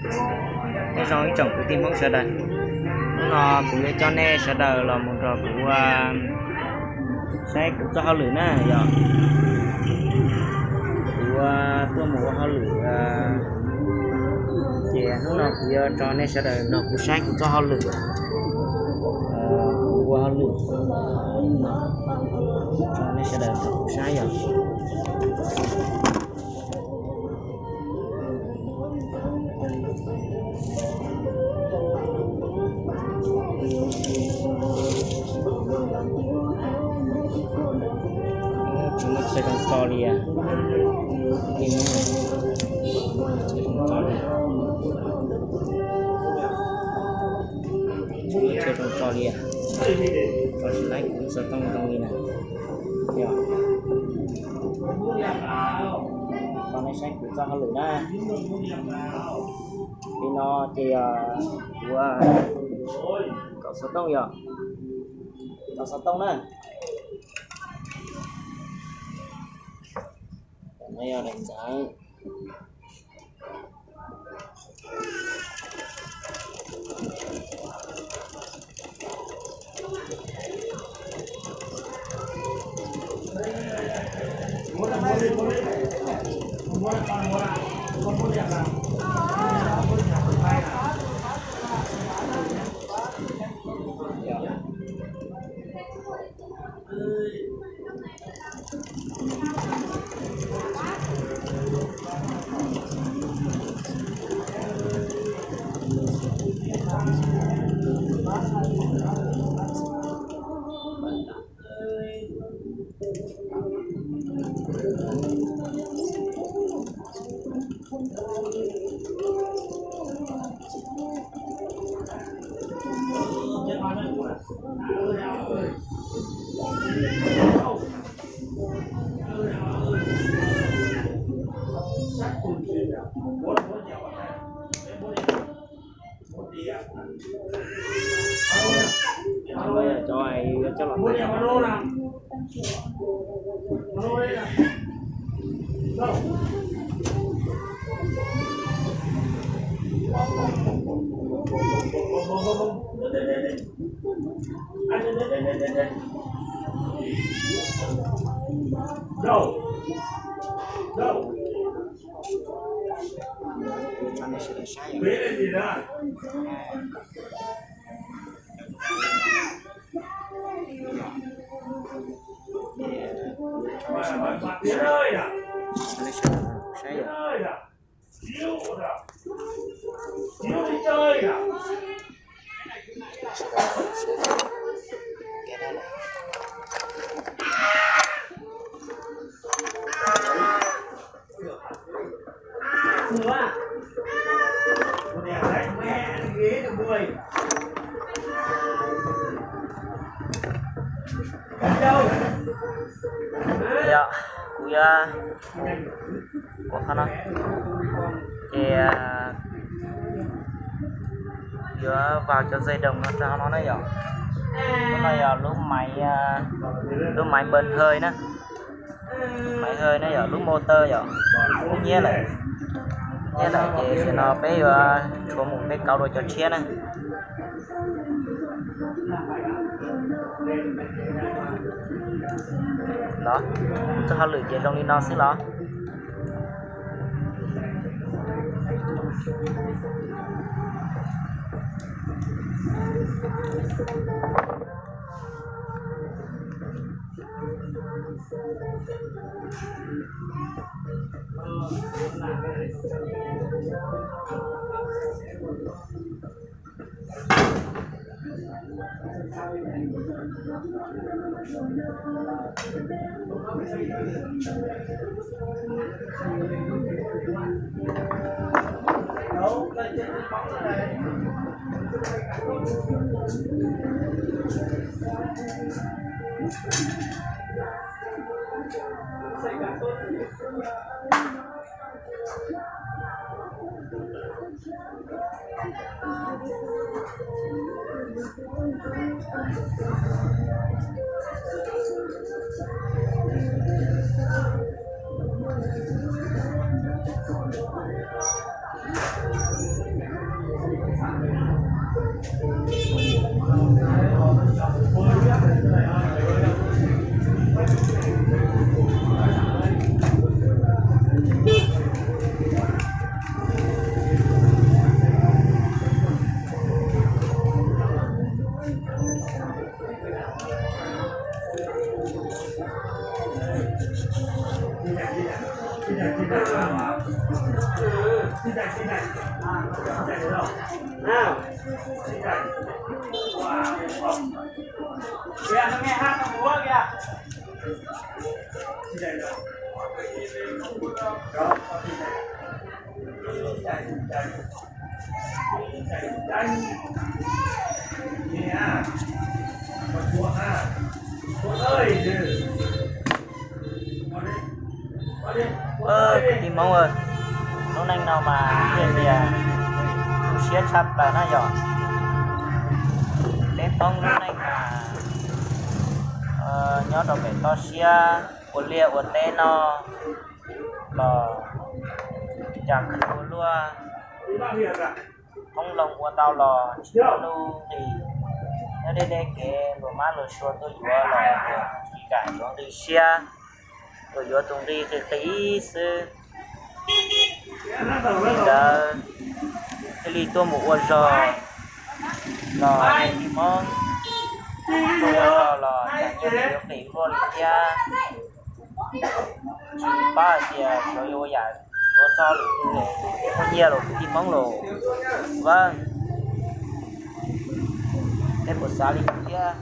Nyob zoo ib tsoom kwv tij Hmoob sawv daws, hnub no kuv yuav coj nej sawv daws los mus nrog kuv ua, saib kuv txoj hauj lwm na yom. Kuv ua, tuaj mus ua hauj lwm, ces hnub no kuv yuav tso nej sawv daws nrog kuv saib kuv txoj hauj lwm. Kuv ua hauj lwm, tso nej sawv daws nrog kuv saib yom. Tsis muaj chaw zoo tso li as. Tsis muaj chaw zoo tso li as. Tso tsis laib kuv xov tooj zoo li na. Yog, tso nej saib kuv txoj hauj lwm na. Li no ces kuv kaum xov tooj yom. Kaum xov tooj na. No yog daim ntxeev. Yog, kuv yuav ua qhov no, ces yuav vau cov dây đồng no rau hauv no na yom. Lub no yog lub máy, lub máy bơni hơi na. Máy hơi na yom, lub motor yom, kub hnyiab lawm. Kub hnyiab lawm ces tam sim no peb yuav tshuav mus peb kauv dua cov tshiab na. Los, txoj hauj lwm ces zoo li no xwb los. Kwv tij Hmoob, lub neej no mas thiaj li tu siab tshaj plaws na yom. Peb Hmoob lub neej mas nyob rau pem toj siab ua liaj ua teb no los cas khwv ua luaj, qoob loo ua tau los tsis muaj nuj nqis, nyob deb deb kev luag mab luag sua tuaj yuav los tsis kam yuav nqi siab, luag yuav tus nqi qis qis xwb. Li ntawd thiaj li tuaj mus ua zog los kwv tij Hmoob, tuaj ua zog los cas nyiaj yuav qis luaj li thiab. Tsis pab hais tias xyov yuav ua yam yuav txog lwm tus, muaj nyiaj los kwv tij Hmoob los. Vab, nej puas xav li kuv thiab?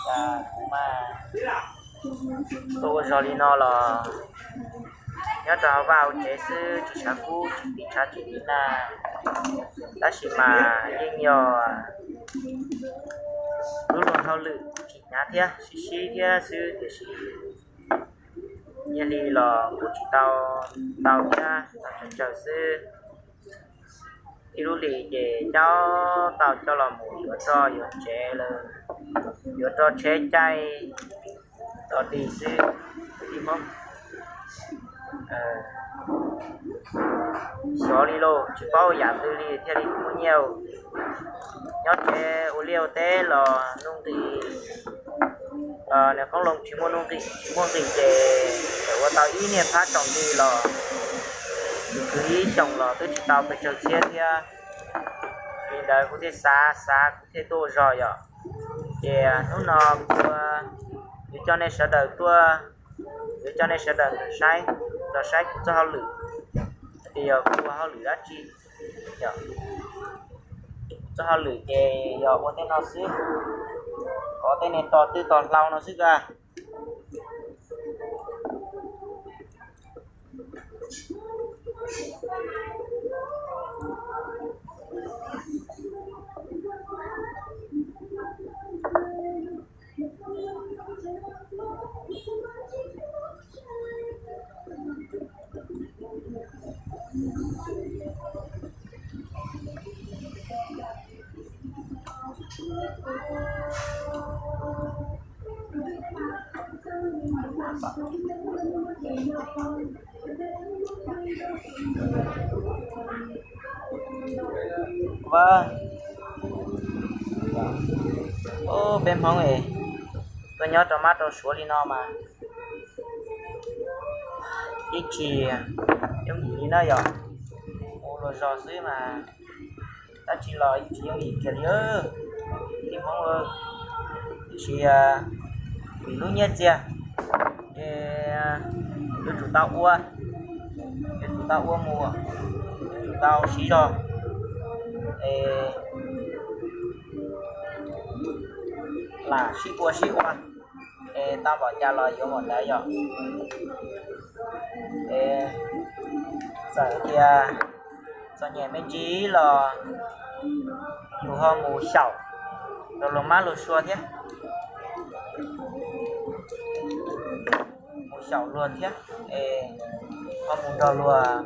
Cas kuv mas tuaj ua zog li no los nyob rau hauv vaj hauv tsev xwb, tsis tshav kub tsis pim tshav tsis pim nag, tab sis mas yeej yog lub luag hauj lwm tsis hnyav thiab sib sib thiab xwb, tiam sis nyiaj hli los kuj tsis tau ntau thiab, tau tsawg tsawg xwb. Ib lub hlis ces coj tau coj los mus yuav roj yuav tsev lawm, yuav roj tsheb caij roj dig xwb. Kwv tij Hmoob, xyov li lauj, tsis paub yam twg li thiaj li muaj nyiaj. Nyob tsev ua liaj ua teb los nuj nqis, nws qoob loo tsis muaj nuj nqis, tsis muaj nqis ces txawm ua tau ib niag phab tsaus nti los kwv ib xyoos los twb tsis tau pes tsawg txhiab thiab. Li ntawd kuv thiaj xav xav kuv thiaj tuaj ua zog yom. Ces hnub no kuv yuav coj nej sawv daws tuaj, yuav coj nej sawv daws saib, los saib kuv txoj hauj lwm, hais tias yog kuv ua hauj lwm dab tsi. Yog txoj hauj lwm ces yog ua tej no xwb, kov tej niag tog twb tog hlau no xwb kag. Ua, peb Hmoob es tuaj nyob rau mab rau suav li no mas ib tsis yooj yim li na yom. Ua luag zog xwb mas dab tsi los ib tsis yooj yim kiag li. Kwv tij Hmoob, tiam sis vim lub nyiaj txiag es yuav tsum tau ua, yuav tsum tau ua mus, yuav tsum tau siv zog es lam sib ua sib ua es tau npaum cas los yuav npaum ntawd yom. Es txawm tias txom nyem me ntsis los yus ho mus xyaum rau luag mab luag sua thiab, mus xyaum luag thiab es ho mus nrog luag,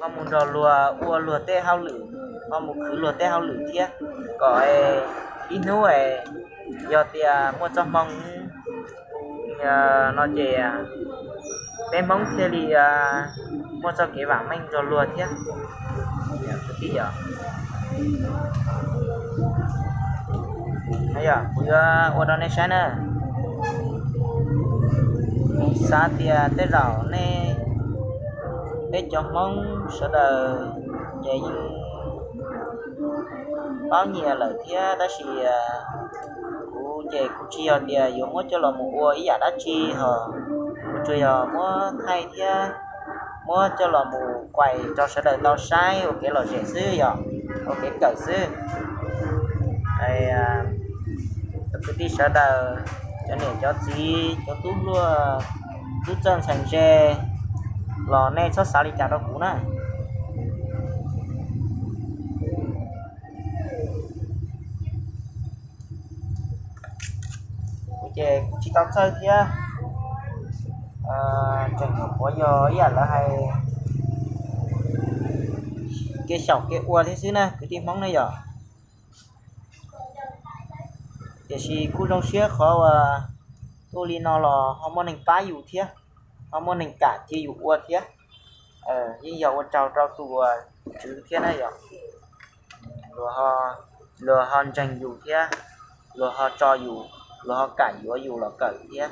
ho mus nrog luag ua luag tej hauj lwm, ho mus khwv luag tej hauj lwm thiab, kom ib hnub es yog tias muaj txoj hmoo no ces peb Hmoob thiaj li muaj txoj kev vam meej nrog luag thiab. Kwv tij os, Yog kuv yuav ua rau nej saib na. Kuv xav tias tej zaum nej, peb cov Hmoob sawv daws ces yeej paub nyias lawm thiab, tab sis kuv ces kuv tsis yog tias yuav muab coj los mus ua ib yam dab tsi ho, kuv tsuas yog muab thaij thiab muab coj los mus kuais rau sawv daws tau saib ua kev lom zem xwb, yog ua kev kawm xwb. Cov kwv tij sawv daws, cov niam cov txiv, cov tub hluas, tub txawj ntxhais ntse los nej txhob xav li cas rau kuv na. Kuv ces kuv tsis tau txawj thiab, tseem nyuam qhuav yog ib yam lawv hais kev xyaum kev ua thiab xwb na kwv tij Hmoob ne yom. Tiam sis kuj zoo siab qhov uas tuaj li no los ho muaj neeg pab yus thiab, ho muaj neeg kam cia yus ua thiab. Yeej yog ua tsaug rau tus uas tus tswv thiab na yom. Luag ho ntseeg yus thiab, luag ho tso yus, luag ho kam yuav yus los kawm thiab,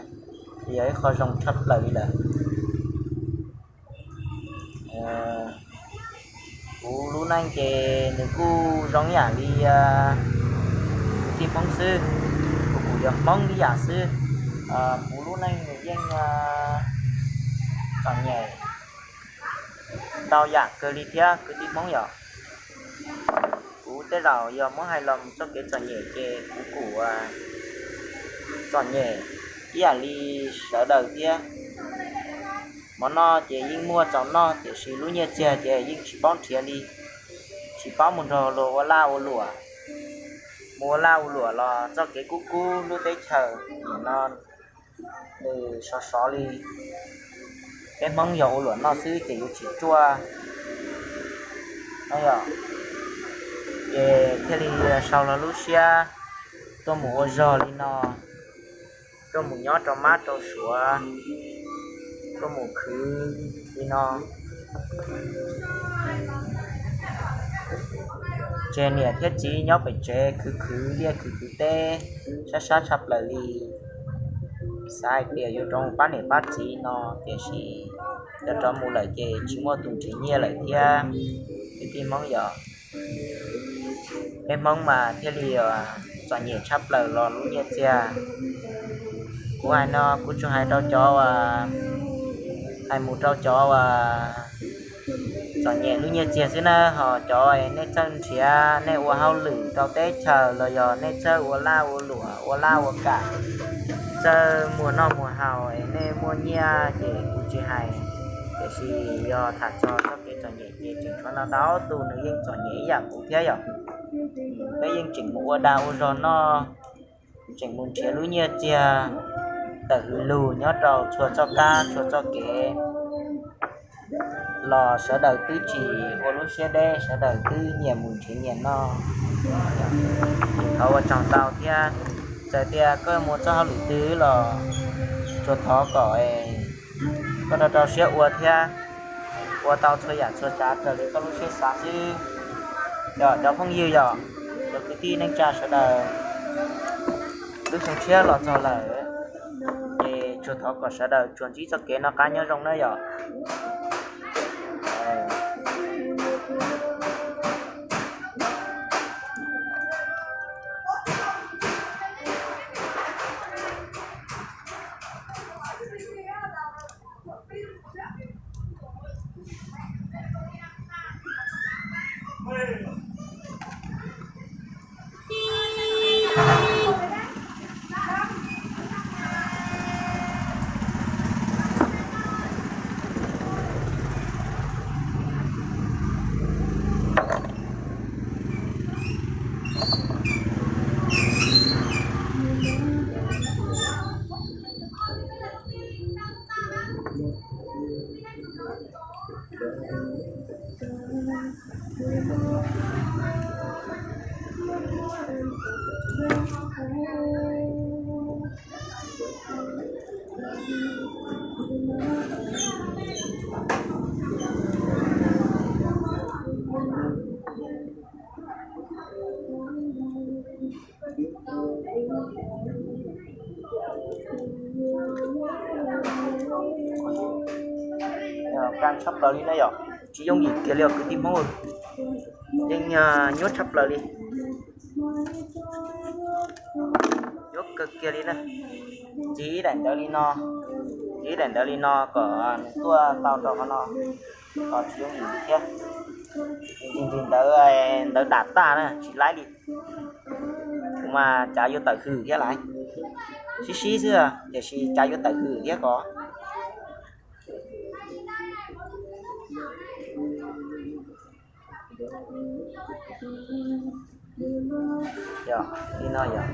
yog ib qho zoo tshaj plaws li lawm. Kuv lub neej ces nws kuj zoo ib yam li kwv tij Hmoob xwb, kuv kuj yog Hmoob ib yam xwb. Kuv lub neej nws yeej txom nyem ntau yam kawg li thiab kwv tij Hmoob yom. Kuv tej zaum yog muab hais los mus txoj kev txom nyem ces kuv kuj txom nyem ib yam li sawv daws thiab. Mov noj ces yeej muaj txaus noj, tiam sis lub nyiaj txiag ces yeej tsis paub nrhiav li, tsis paub mus nrog luag ua laj ua luam. Mus ua laj ua luam los txoj kev kub kub lub teb chaws nim no nws sov sov li. Peb Hmoob yog ua luam noj xwb ces yuav tsis ruaj no yom. Ces thiaj li sau los lub siab tuaj mus ua zog li no, tuaj mus nyob rau mab rau suav, tuaj mus khwv li no. Tseg niam thiab txiv nyob pem tsev khwv khwv liaj khwv khwv teb, sab sab tshaj plaws li. Xav hais tias yuav rov mus pab niam pab txiv no, tiam sis yog rov mus lawm ces tsis muaj tus nrhiav nyiaj lawm thiab. Kwv tij Hmoob yom, peb Hmoob mas thiaj li txom nyem tshaj plaws los lub nyiaj txiag. Kuv hais no kuv tsuas hais rau cov uas, hais mus rau cov uas txom nyem lub nyiaj txiag xwb na, ho cov nej txawj nrhiav, nej ua hauj lwm rau teb chaws los yog nej txawj ua laj ua luam, ua laj ua kam, txawj muag noj muag haus es nej muaj nyiaj ces kuv tsis hais, tiam sis yog tham txog txoj kev txom nyem ces tseem tshuav ntau ntau tus nws yeej txom nyem ib yam kuv thiab yom. Peb yeej tseem mus ua dag ua zog noj, tseem mus nrhiav lub nyiaj txiag tawm hws lug nyob rau txhua txoj kab txhua txoj kev los sawv daws twb tsis ua lub siab deb, sawv daws twb nyias mus nrhiav nyias noj. Thov ua tsaug ntau thiab, txawm tias koj mus txoj hauj lwm twg los tsuas thov kom koj rau rau siab ua thiab, ua tau txhua yam txhua tsav raws li koj lub siab xav xwb. Yog cov phooj ywg yom, cov kwv tij neej tsa sawv daws, lub xyoo tshiab los txog lawm, ces tsuas thov kom sawv daws tsuas ntsib txoj kev noj qab nyob zoo na yom. Kaj tshaj plaws li na yom, tsis yooj yim kiag li os kwv tij Hmoob, yeej nyuaj tshaj plaws li. Yuav kawg kiag li na. Txiv ib daim ntawv li no, txiv ib daim ntawv li no kom nws tuaj tau rau qhov no, kom tsis yooj yim thiab. Ntsig ntsig ntawv, ntawv dam tag na tsis laib li. Kuv mas cav yuav tawm hwm thiab lawm, sib sib xwb tiam sis cav yuav tawm hwm thiab ko. Yog li no yog.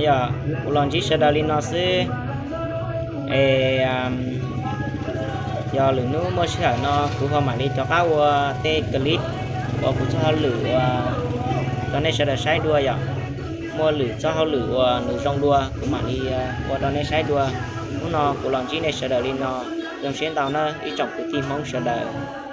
Yog kuv los ntsib sawv daws li no xwb es yog lwm hnub muaj sij hawm no kuv ho mam li rov qab ua tej clip uas kuv txoj hauj lwm ua rau nej sawv daws saib dua yom. Muaj lwm txoj hauj lwm uas nws zoo dua kuv mam li ua rau nej saib dua. Hnub no kuv los ntsib nej sawv daws li no, zoo siab ntau nawb ib tsoom kwv tij Hmoob sawv daws.